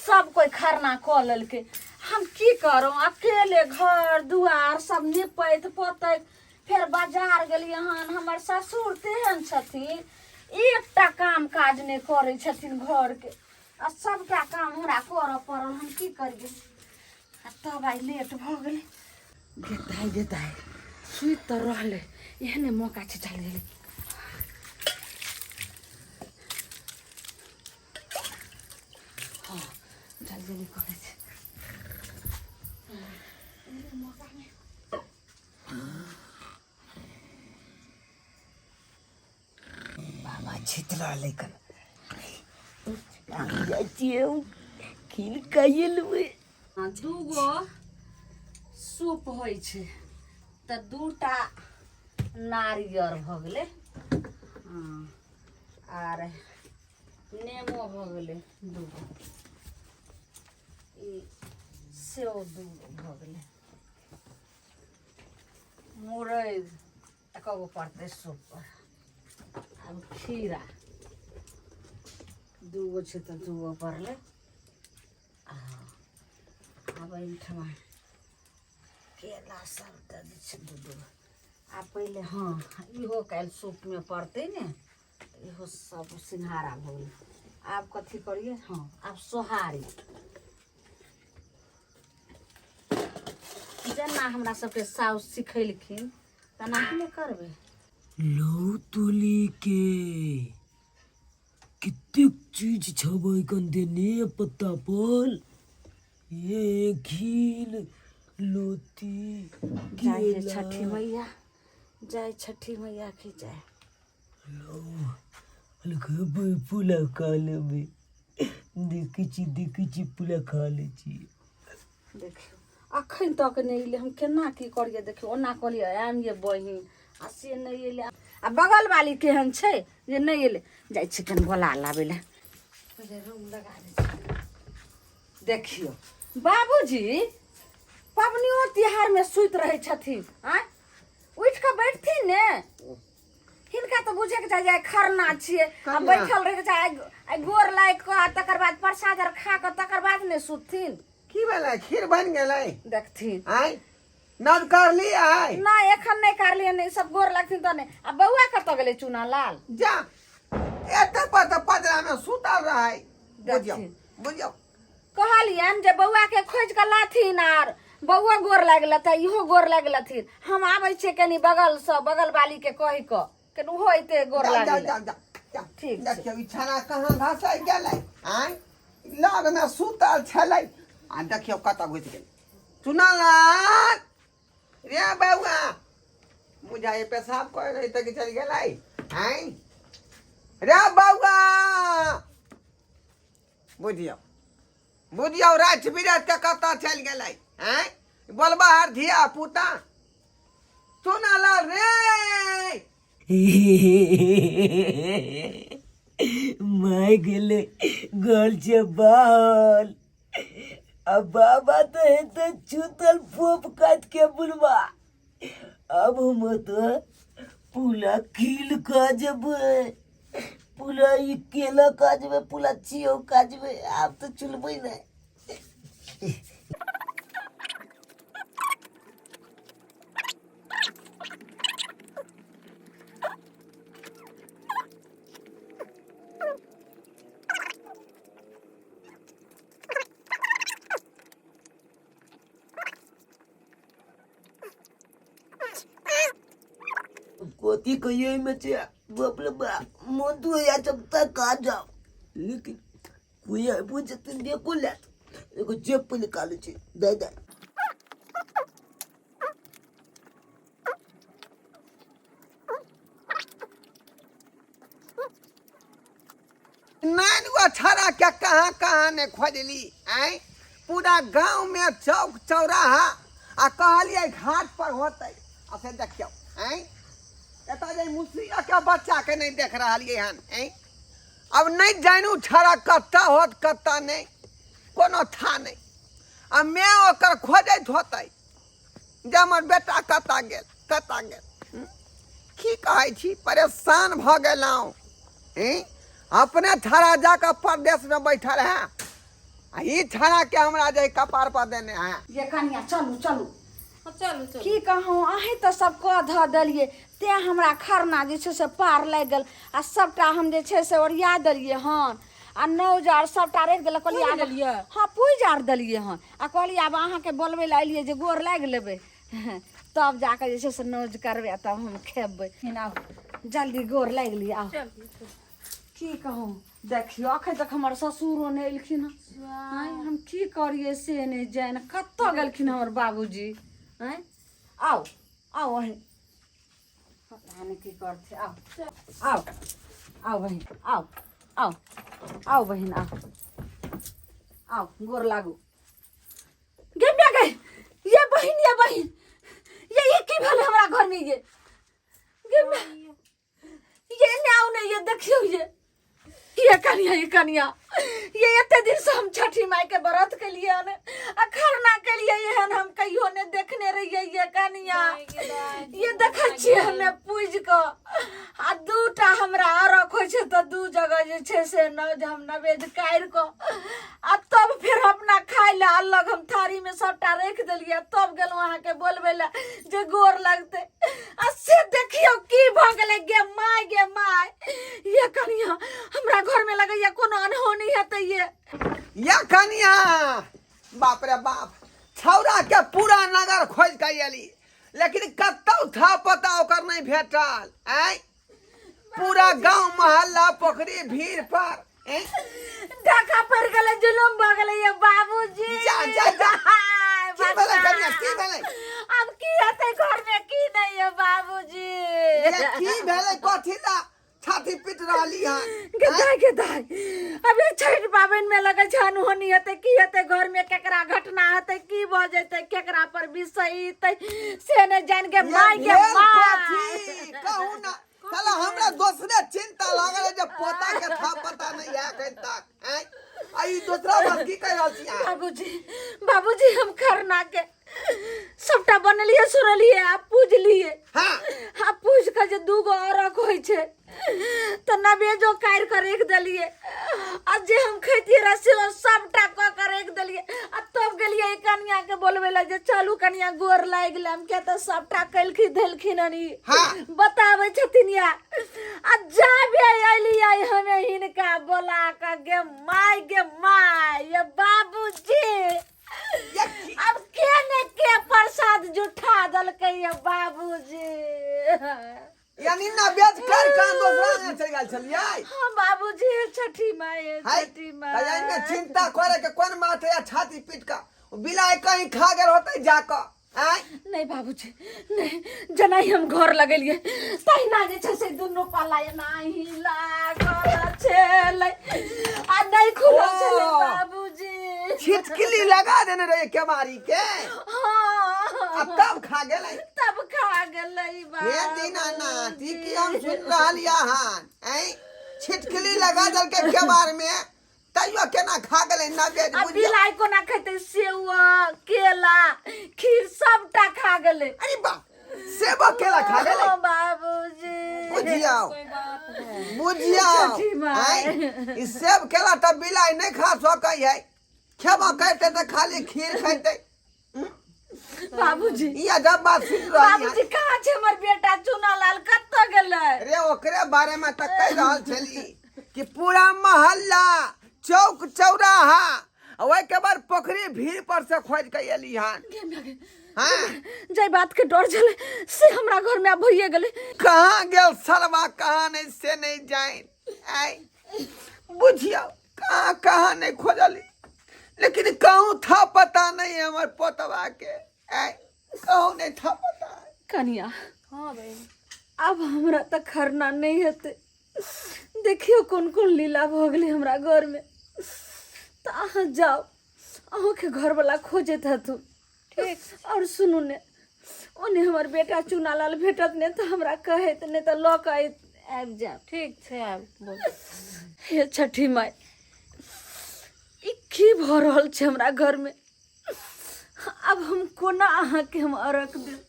सब कोइ खरना कऽ लेलकै। हम की करू, अकेले घर दुआर सब निपैत पोतैत फेर बाजार गेलियै हन। हमर ससुर तेहन छथिन, एकटा काम काज नहि करै छथिन घरके, आ सबटा काम हमरा करऽ पड़ल। हम की करियै? आ तब आइ लेट भऽ गेलै। गेताइ गेताइ सुति तऽ रहलै, एहने मौका छै, चलि गेलै। हँ, जल्दी जल्दी करै छै। एहने मौकामे बाबा छित रहलै कन जाइ छियै, खीर खाइए लेबै। दूगो सूप होइ छै तऽ दूटा नारियर भऽ गेलै, आर नेमो भऽ गेलै दूगो, ई सेहो दूगो भऽ गेलै, मुरै एक गो पड़तै सूप पर। आब खीरा दूगो छै तऽ दूगो पड़लै। आब एहिठमा केला सब तऽ जे छै दू दू। आ पहिले हँ, इहो काल्हि सूपमे पड़तै ने, इहो सब सिंघाड़ा भऽ गेलै। आब कथी करियै? हँ, आब सोहारी। जेना हमरा सबके साउस सिखेलखिन तेनाही ने करबै। लौ तुली के कतेक चीज छबै कन देने पत्ता पर, ये घील लोती। जय हे छठी मैया, जय छठी मैया की जय। लो खेबै, पुला खा लेबै। देखै छी, देखै छी, पुला खा लै छी। देखियौ, अखन तक नहि एलै। हम केना की करियै? देखियौ, ओना कहलियै आयम ये बहिन, आ से नहि एलै। आ बगल वाली केहन छै जे नहि एलै? जाइ छी कनि बोला लाबै लए। पहिले रूम लगा दै छी। देखियौ, बाबूजी पबनियो तिहारमे सुति रहै छथिन। आँय, उठि कऽ बैठथिन ने। हिनका तऽ बुझैके चाही जे आइ खरना छियै आ बैठल रहैके चाही। आइ आइ गोर लागि कऽ आ तकर बाद प्रसाद आर खा कऽ तकर बाद ने सुतथिन। की भेलै? खीर बनि गेलै? देखथिन। आँय, नव करली आइ? नहि, एखन नहि करलियै। नहि सब गोर लगथिन तऽ नहि। आ बौआ कतऽ गेलै चूना लाल? जा, एते पर तऽ पजरा मे सुतल रहै। बुझियौ। देखथिन। बुझियौ। कहलियनि जे बौआ के खोजि कऽ लाथिन, आर बौआ गोर लागि लेतै, इहो गोर लागि लेथिन। हम आबै छियै कनि बगलसँ, बगल वाली के कहि कऽ कनि ओहो एते गोर जाउ लागि जाउ लेतै। जाउ जाउ जाउ। ठीक छै। देखियौ, ई छाना कहाँ घसै गेलै? आँय, लगमे सुतल छलै आ देखियौ कतऽ घुसि गेलै। चुनालाल रे बौआ, बुझाइ पेशाब करे रही तऽ चलि गेलै। आँय रे बौआ, बुझियौ बुझियौ, राति बिराति के कतऽ चलि गेलै? आँय, बोलबा हर धिया पुता, चुनालाल रे। माय गेलै घर से बाहर आ बाबा तऽ हेतै छूतल फोप काटि के बुलबा। अब हम तऽ पूरा खील खा जेबै, पूरा ई केला खा जेबै, पूरा चियो खा जेबै। आब तऽ चुलबै नहि। कथी कहियो एहिमे छै? बाप रे बाप, मोन तो होइया सबटा खा जाओ, लेकिन कोई आबि जेतै देखो ले। एगो जेब पर निकालै छै दाइ दाइ। नान गो छड़ा के कहाँ कहाँ ने खोजली। आँय, पूरा गाँव में चौक चौराहा, आ कहलियै घाट पर होतै, आ से देखियौ। आँय, एतऽ जे मुसरिया के बच्चा के नहि देख रहलियै हन। आँय, अब नहि जानू छड़ा कतऽ होत कतऽ नहि, कोनो था नहि। आ मैं ओकर खोजैत होतै जे हमर बेटा कतऽ गेल कतऽ गेल। की कहै छी, परेशान भऽ गेलहुँ। अपने ठड़ा जाकऽ परदेशमे बैठल है। आ ई छाड़ा के हमरा जे कपार पर देने है। ये कनिया चलू चलू। हाँ, चलू चलू। की कहूँ, अहीं तऽ सब कऽ धऽ देलियै, तें हमरा खरना जे छै से पार लागि गेल। आ सबटा हम जे छै से ओरिया देलियै हन, आ नौज आर सबटा राखि देलक। कहलियै पूजि आब लेलियै? हँ, पूजि आर देलियै हन। आ कहलियै आब अहाँके बोलबै लए एलियै जे गोर लागि लेबै, तब जाकऽ जे छै से नौज करबै आ तब हम खेबै। आउ जल्दी गोर लागि लिअ, आउ। चलू। की कहूँ, देखियौ अखन तक हमर ससुरो नहि एलखिन हँ। आँय, हम की करियै से नहि जानि, कतऽ गेलखिन हमर बाबूजी? आँय, आउ आउ अहीं, पता नहि की करथिन। आउ आउ आउ बहिन, आउ आउ आउ बहिन, आउ आउ, गोर लागू। गे बे गे, ये बहिन, ये बहिन, ये की भेल हमरा घर में? ये गे बे, ये ने आउ ने, ये देखियौ ये ये कनिया, ये कनिया, ये एते दिन से हम छठी माई के व्रत केलिए हन आ खरना केलिए, एहन हम कहियो ने देखने रहिए। ये कनिया, ये देखै छियै हमे पूजि कऽ आ दूटा हमरा अरख होइ छै तऽ दू जगह जे छै से न जे हम नवेद काटि कऽ आ तब फेर अपना खाय लए अलग हम थारीमे सबटा राखि देलियै, तब गेलहुँ अहाँके बोलबै लए जे गोर लगतै, आ से देखियौ की भऽ गेलै। गे माय, गे माय, ये कनिया, हमरा घरमे लगैया कोनो अनहोनी हेतै ये। या कनिया, बाप रे बाप, छौड़ा के पूरा नगर खोज के एली, लेकिन कतौ था पता ओकर नहीं भेटल। आय, पूरा गांव मोहल्ला पोखरी भीड़ पर धक्का पड़ गेलै, जुलुम भऽ गेलै ये बाबूजी। जा, जा, जा। हाय, की भेलै बच्चा। कनिया, की भेलै? अब की हेतै घर में, की नहीं ये बाबूजी? ये की भेलै, कथी ला छाती पीट रहली हन? गे दाइ, गे दाइ, अबे छठि पाबनि में लगै छै अनहोनी हेतै, की हेतै घर में, केकरा घटना हेतै, की भऽ जेतै, केकरा पर बिसैतै से नहि जानि। गे ये माय, गे भेल माय, कथी कहू ना साला, हमरा दोसरे चिंता लागल है जे पोता के था पता नहीं है एखन तक। आँय, आ ई दोसरा बात की कहि रहल छी अहाँ? बाबूजी, बाबूजी, हम खरना के सबटा बनेलिए सुनलिए आ पूजलिए। आ पूज के जे दूगो अरख होइ छै तऽ नवेजो काटि कऽ राखि देलिए, आ जे हम खैतियै रह सेहो सबटा कऽ कऽ राखि देलिए, आ तब गेलिए कनिया के बोलबै लए जे चलू कनिया गोर लागि गेलै हम, किया तऽ सबटा केलखिन धेलखिन हन ई। बताबै छथिन या, आ जाबे एलियै हमे हिनका बोला कऽ, गे माय, गे माय, ये बाबूजी, ये की- अब के ने के प्रसाद जुठा देलकै ये बाबूजी। यानी नवेद कर कऽ दोसरा अंगना चलि गेल छलियै? हाँ बाबूजी, हे छठी माय, हे हाय, छठी तऽ एहिमे माय। चिंता करे के कोन बात है? छाती पीट कऽ बिलाइ कहीं खा गेल होतै जाकऽ। आँय? नहीं बाबूजी, नहीं, जेना ही हम घर लगेलियै तहिना जे छै से दुनू पल्ला एनाही लागल छलै आ नहि खुलल छलै। ओ। बाबूजी, छिटकिली लगा देने रहे केवाड़ी के? हाँ। आ तब खा गेलै? तब खा गेलै। हे दीनानाथ, ई की हम सुन रहल हन? ऐं, छिटकिली लगा देलकै केवाड़ में, तैयो केना खा गेलै नवेद? आ बुझियौ बिलाइ कोना खेतै? सेवा केला खीर सबटा खा गेलै। अरे बा, सेबो केला खा गेलै? हाँ, बाबूजी। बुझियौ। कोई बात है। बुझियौ। छठी माय। ऐं, ई सेब केला तऽ बिलाइ नहि खा सकै है, खेबो करतै तऽ खाली खीर खैतै। बाबूजी, ई अजब बात सुन रहली। बाबूजी, कहाँ छै हमर बेटा चुनालाल, कतऽ गेलै? रे, ओकरे बारे में तऽ कहि रहल छली कि पूरा मोहल्ला चौक चौराहा आ ओहिके बाद पोखरी भीड़ पर से खोज के एली हन। हाँ। जाहि बात के डर छलै से हमरा घर में आब भइए गेलै। कहाँ गेल सरवा, कहाँ नहीं से नहीं जाइन। आय, बुझियौ, कहाँ कहाँ नहीं खोजली, लेकिन कहूँ था पता नहीं हमर पोतवा के। आय, कहूँ नहीं था पता। कनिया। हाँ बहन। आब हमरा तऽ खरना नहि हेतै। देखियौ कोन कोन लीला भऽ गेलै हमरा घरमे। तऽ अहाँ जाउ, अहूँके घरवला खोजैत हेतु। ठीक। और सुनू ने, ओने हमर बेटा चुनालाल भेटत ने तऽ हमरा कहैत, नहि तऽ लऽ कऽ आबि जायब। ठीक छै, आब बोल। हे छठी माय, ई की भऽ रहल छै हमरा घरमे? आब हम कोना अहाँके हम अर्घ देब?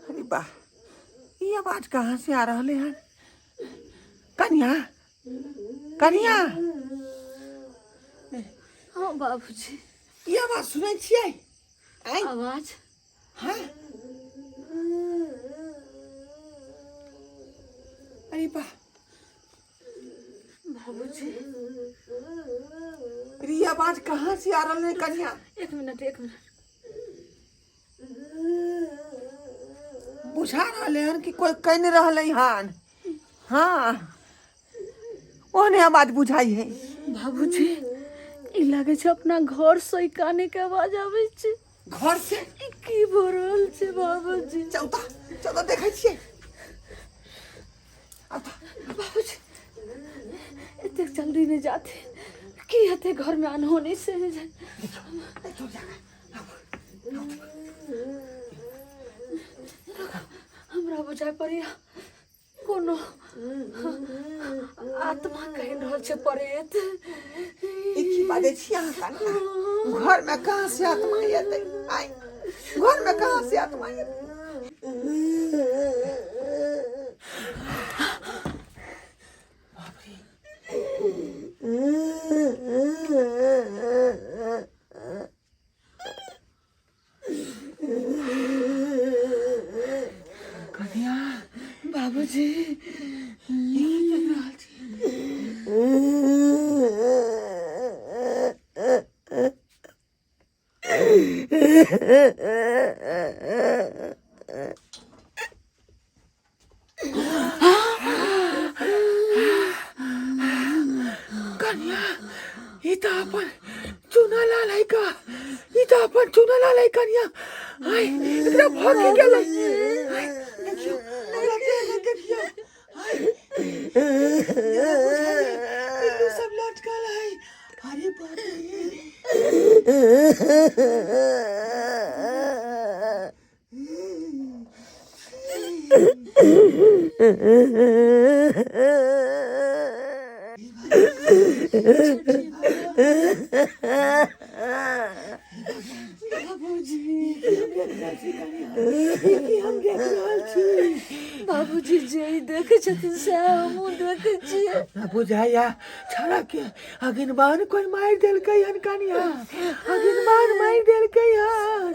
अरे वाह, ये आवाज कहाँ से आ रहा है? कनिया, कनिया। हाँ बाबूजी। ई आवाज सुनै छियै? आँय? आवाज? हाँ। अरे बा बाबूजी, अरे ई आवाज कहाँ से आ रहल है कनिया? एक मिनट, एक मिनट। बुझा रहले हन कि कोई कह रहले हन। हाँ, ओहने आवाज बुझाई है। बाबूजी, ई लागे छै अपना घर से ई काने के आवाज आबै छै। घर से? ई की भऽ रहल छै बाबूजी? चौथा चौथा देखै छियै। बाबूजी, एतेक जल्दी नहि जाते, की हेतै घर में अनहोनी से नहि जाय। हमरा बुझाइ पड़ैया कोनो आत्मा कहि रहल छै परेत। ई की बाजै छी अहाँ कनिया? घर में कहाँ से आत्मा एतै? आइ घर में कहाँ से आत्मा एतै? कनिया। बाबूजी। कनिया, ई तऽ अपन चूना लाल है का, ई तऽ अपन चूना लाल है कनिया। आय एकरा भऽ की गेलै? आय देखियौ, हमरा देह में देखियौ। आय जेना बुझाइए पिल्लू सब लटकल है। अरे बाप रे। हम देख रहल छी बाबूजी, जे ई देखै छथिन सएह हमहूँ देखै छियै। बुझाइया छड़ा के अगिनबान कोई मारि देलकै हन कनिया, अगिनबान मारि देलकै हन।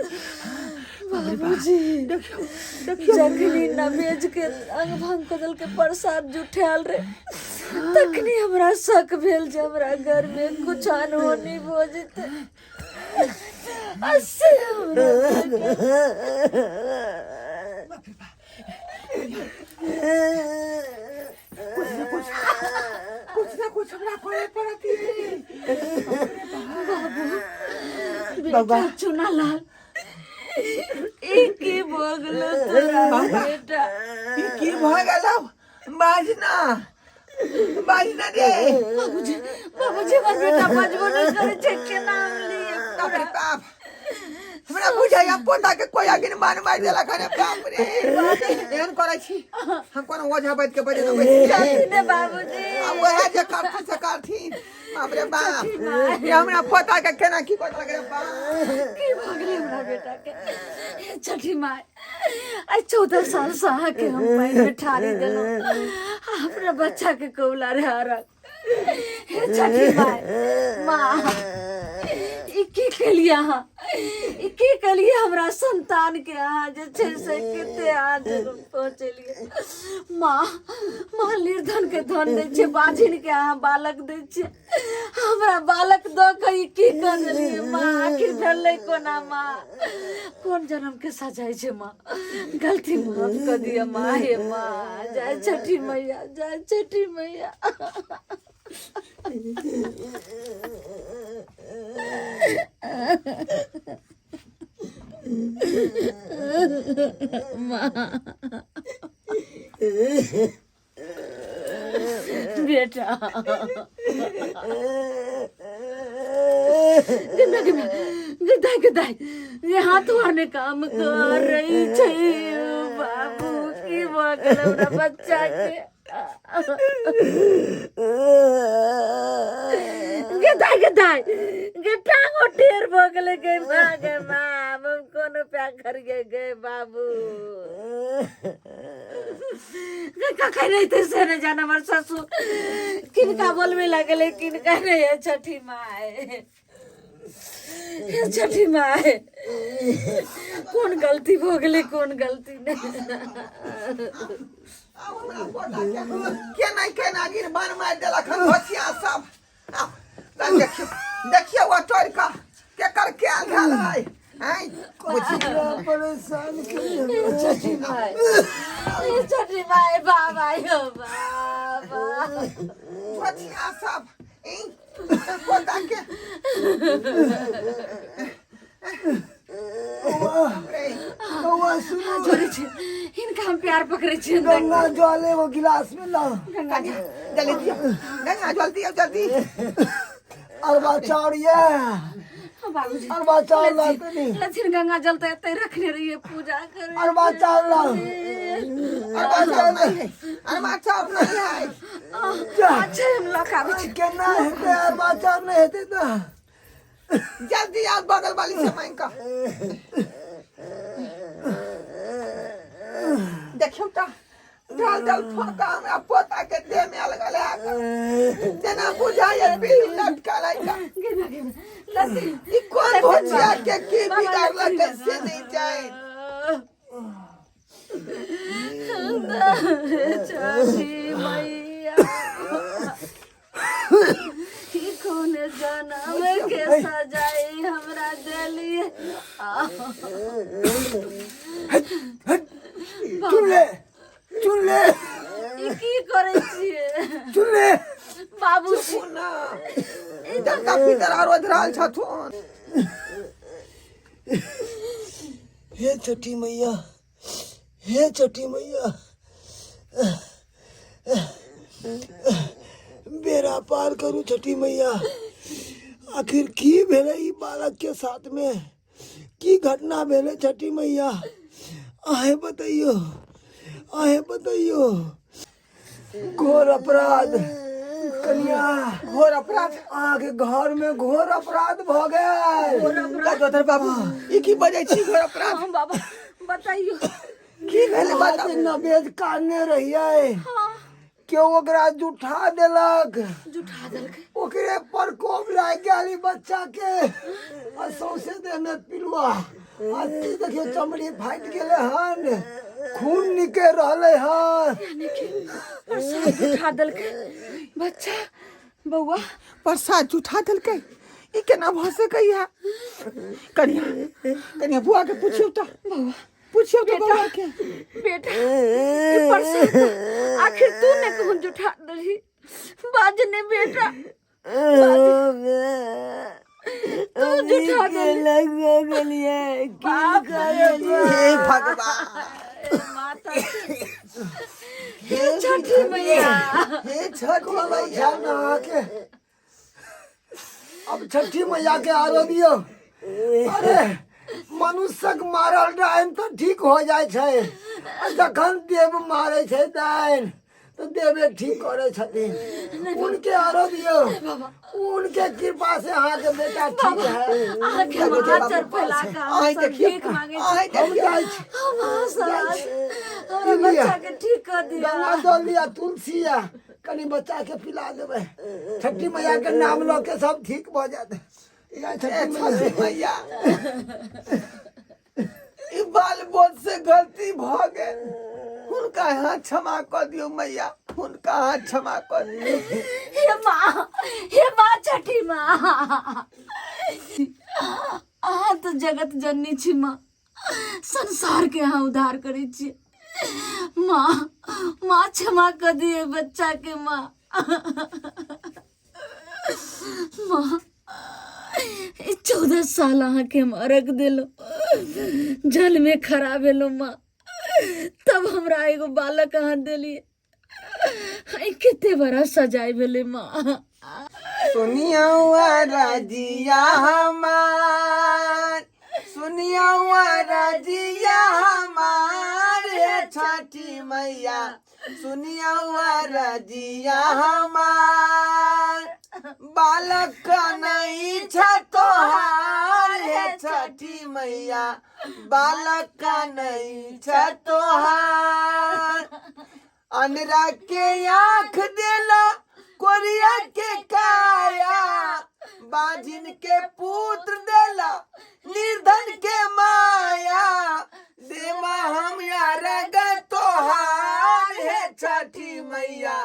बाबूजी। देखियौ, देखियौ। जखनी नवेज के अंग भंग कऽ देलकै, प्रसाद जुठायल रे, तखनी हमरा शक भेल जे हमरा घर में कुछ अनहोनी भऽ जेतै। आ से हमरा कुछ ना कुछ, कुछ ना कुछ हमरा करे पड़त। बेटा चुना लाल, ई की भऽ गेलो तोरा बेटा? ई की भऽ गेलौ? बाजना, बाजना रे। बाबूजी, बाबूजी, हमर बेटा बजबो नहि करै छै, केना हम लिए? बाप रे बाप, हमरा बुझाइया पोता के कोई अगिन मान मारि देलक हन। बाप रे, एहन करै छी, हम कोनो ओझा वैद्य के बजेने बैस छथिन ने बाबूजी। आ वएह जे करथिन से करथिन। बाप रे बाप, ये हमरा पोता के केना की कऽ देलक रे बाप? की भऽ गेलै हमरा बेटा के? छठी माय, आइ 14 साल से अहाँके हम पानि में ठारी देलहुँ, आ अपना बच्चा के कौला रे हरक। हे छठी माय, माँ, ई की केलियै अहाँ? ई की केलियै हमरा संतान के अहाँ? जे छै से कते अहाँ जे पहुँचेलियै माँ। माँ, निर्धन के धन दै छियै, बाझिन के अहाँ बालक दै छियै, हमरा बालक दऽ कऽ ई की कऽ देलियै माँ? आखिर भेलै कोना माँ? कोन जन्म के सजाय छै माँ? गलती माफ कऽ दिअ माँ। हे माँ, जय छठी मैया, जय छठी मैया। बेटा, गंदा गंदा गदा गदा, ये हाथ ने काम कर रही छै। बाबू, की भऽ गेल हमरा बच्चा के? गदा गदा गे, टांगो टेर भऽ गेलै। गे माँ, गे माँ, हम कोनो प्या करिए गे बाबू? कखन अयतै से नहि जान हमर ससुर किनका बोलबै लगलै किनका नहि हे छठी माय हे छठी माय कोन गलती भऽ गेलै कोन गलती नहि आब हमरा पोता के केना केना गिर बान मारि देलक हन भसिया सब आब तहन देखियौ देखियौ ओ तोड़ि कऽ केकर कयल भेल है आँय बुझी परेशान केलियै छठी माय हे छठी माय बाबा यौ बाबा भसिया सब ई पोता के रे बौआ सुनू छोड़ै छी हिनका हम प्यार पकड़ै छियनि गंगा जल एगो गिलास में लाओ गंगा जी जल्दी दियौ गंगा जल दियौ जल्दी अरबा चाउर ये हाँ, बाबूजी अरबा चाउर लाओ तनी लथिन गंगा जल तऽ एतै रखने रहियै पूजा करे अरबा चाउर लाओ अरबा चाउर नहीं है अरबा चाउर नहीं है अच्छा हम लऽ कऽ आबै छी केना हेतै अरबा चाउर नहि हेतै तऽ जल्दी आओ बगल वाली से मांग का देखियो तो डाल डाल फोका हमरा पोता के देह में अलगल है जेना बुझाय बिल लटकल है का गिना गिना लथिन ई कौन भोजिया के की बिगाड़लक है से नहीं जाए छठी मैया ई कोन जनम के सजाई हमरा देलिए चुन ले चुन ले ई की करै छियै चुन ले बाबूजी ना डंका भीतर आरो रहल छथुन हे छठी मैया हे छठी मैया बेड़ा पार करू छठी मैया आखिर की भेलै ई बालक के साथ में की घटना भेलै छठी मैया अहें बतैयो अहें बतैयो घोर अपराध कनिया घोर अपराध अहाँके घर में घोर अपराध भऽ गेल गजोधर बाबू ई की बजै छी घोर अपराध हाँ बाबा बताइयो की भेलै अहाँ बताउ जे नवेद काटने रहियै हाँ केओ ओकरा जुठा देलक जुठा देलकै ओकरे प्रकोप लागि गेल ई बच्चा के आ सौंसे देह में पिलुआ आ ई देखियौ चमड़ी फाटि गेलै हन खून निकलि रहलै हन यानी कि प्रसाद जुठा देलकै बच्चा बौआ प्रसाद जुठा देलकै ई केना भऽ सकैया कनिया कनिया बुआ के पुछियौ तऽ बौआ पुछियौ तऽ बौआ के बेटा ई प्रसाद आखिर तू ने कहूँ जुठा देलही बाज ने बेटा तू जुठा देलही बाप रे हे भगवान माता हे छठी मैया हे छठी मैया ध्यान अहाँके अब छठी मैया के आरो दियौ अरे मनुष्यक मारल डाइन तऽ ठीक हो जाइ छै आ जखन देव मारै छै डाइन तऽ देवे ठीक करै छथिन उनके आरो दियौ उनके कृपा से अहाँके बेटा ठीक है अहाँके हम आचर फैला कऽ हम आइ सब देखियौ भीख मांगै छी आइ हम देखियौ जाइ छी हम अहाँ सब हमरा बच्चा के ठीक कऽ दिअ गंगा जल लिअ तुलसी या कनि बच्चा के पिला देबै छठी मैया के नाम लऽ के सब ठीक भऽ जायत या ए छठी मैया छठी मैया ई बाल बोध से गलती भऽ गेल हुनका हाथ क्षमा कऽ दियौ मैया हुनका हाथ क्षमा कऽ दियौ हे माँ हे माँ छठी माँ अहाँ तऽ जगत जननी छी माँ संसार के अहाँ उद्धार करै छी माँ माँ क्षमा कऽ दिए बच्चा के माँ माँ ई 14 साल अहाँके हम अर्घ देलहुँ जलमे खड़ा भेलहुँ माँ तब हमरा एगो बालक अहाँ देलियै ई कते बड़ा सजाय भेलै माँ सुनियो रजिया हमार सुनियो रजिया हमार हे छठी मैया सुनियो रजिया हमार बालक नहीं छ तोहार हे छठी मैया बालक कानै छ तोहार। अनरा के आँख देला, कोरिया के काया, बाजिन के पुत्र देला, निर्धन के माया, देवा हम यार तोहार हे छठी मैया।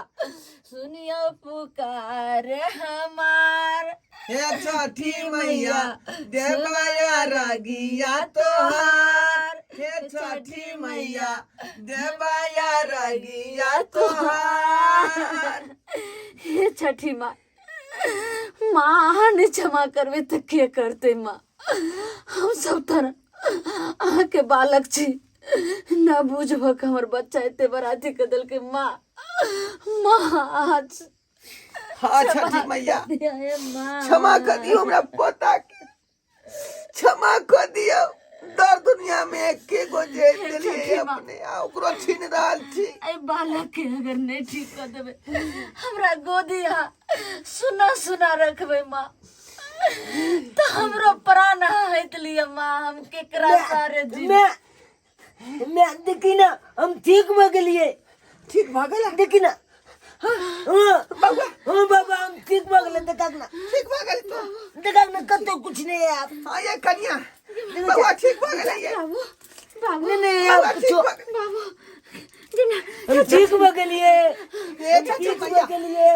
सुनियो पुकार हमार हे छठी मैया, देवा यार गिया तोहार, हे छठी मैया, देवा यार गिया तोहार। हे छठी माँ, माँ अहाँ नहि क्षमा करबै तऽ के करतै माँ? हम सब तर अहाँके बालक छी न, बुझबक हमर बच्चा एते बड़ा अथी कऽ देलकै माँ। माँ अहाँ हाँ छठी मैया, हे माँ, क्षमा कर दियौ हमरा पोता के, क्षमा कर दियौ। दर दुनिया में एके गो जे देलियै छठी माँ। अपने आ ओकरो छीन रहल छी। एहि बालक के अगर नहि ठीक कऽ देबै, हमरा गोदी अहाँ सुना सुना रखबै माँ, तऽ हमरो प्राण अहाँ हटि लिअ माँ। हम केकरा सारे जी मैं देखी ना, हम ठीक भऽ गेलियै। ठीक भऽ गेल? देखी ना। हाँ बौआ। हाँ बाबा, हम ठीक भऽ गेलै, देखा ना। ठीक भऽ गेल तो? देखा ना, कतौ कुछ नहीं है आप। हाँ ये कनिया, बौआ ठीक भऽ गेलै ये। बाबू, बाबू। नहीं नहीं, बौआ आप ठीक कुछो भऽ गेल। बाबू जेना हम ठीक भऽ गेलियै। हे हम छठी ठीक मैया। भऽ गेलियै।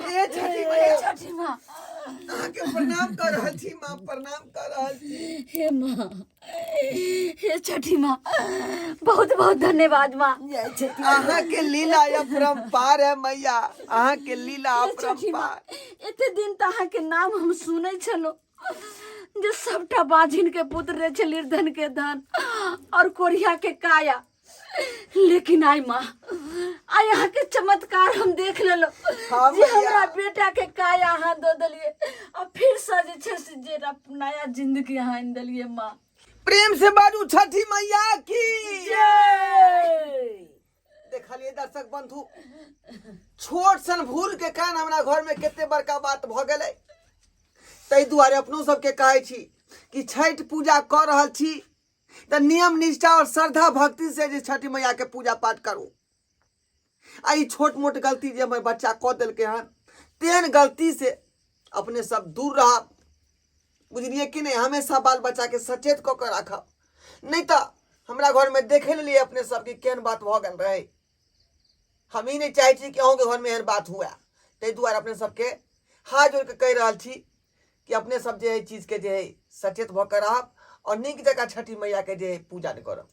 हे छठी मैया। छठी माँ। अहाँके प्रणाम कऽ रहल छी माँ, प्रणाम कऽ रहल छी। हे माँ, हे छठी माँ, बहुत बहुत धन्यवाद माँ। जय छठी। अहाँके लीला अपरम्पार है मैया, अहाँके लीला हे छठी माँ। अपरम्पार। एते दिन तऽ अहाँके नाम हम सुनै छलहुँ जे सबटा बाझिन के पुत्र रहे छै, निर्धन के धन और कोरिया के काया, लेकिन आइ माँ, आइ अहाँके चमत्कार हम देख लेलहुँ हाँ जे मैया। हमरा बेटा के काया अहाँ दऽ देलियै आ फिर से जे छै से जे नया जिंदगी अहाँ आनि देलियै माँ। प्रेम से बाजू छठी मैया की जय। देखलिए दर्शक बंधु, छोट सन भूल के कारण हमरा घर में कते बड़का बात भऽ गेलै। ताहि दुआरे अपनो सबके कहै छी कि छठि पूजा कऽ रहल छी तऽ नियम निष्ठा और श्रद्धा भक्ति से जे छठि मैया के पूजा पाठ करू। आ ई छोट मोट गलती जे हमर बच्चा कऽ देलकै हन, तेहन गलती से अपने सब दूर रहब, बुझलिए कि नहि? हमेशा बाल बच्चा के सचेत कऽ के राखब, नहि तऽ हमरा घर में देखे लेलिए अपने सबके केहन बात भऽ गेल रहे। हम ई नहि चाहै छी कि अहूँके घरमे एहन बात हुए। ताहि दुआरे अपने सबके हाथ जोड़ि कऽ कहि रहल छी कि अपने सब जे है चीजके जे है सचेत भऽ कऽ रहब और नीक जकाँ छठि मैयाके जे है पूजा करब।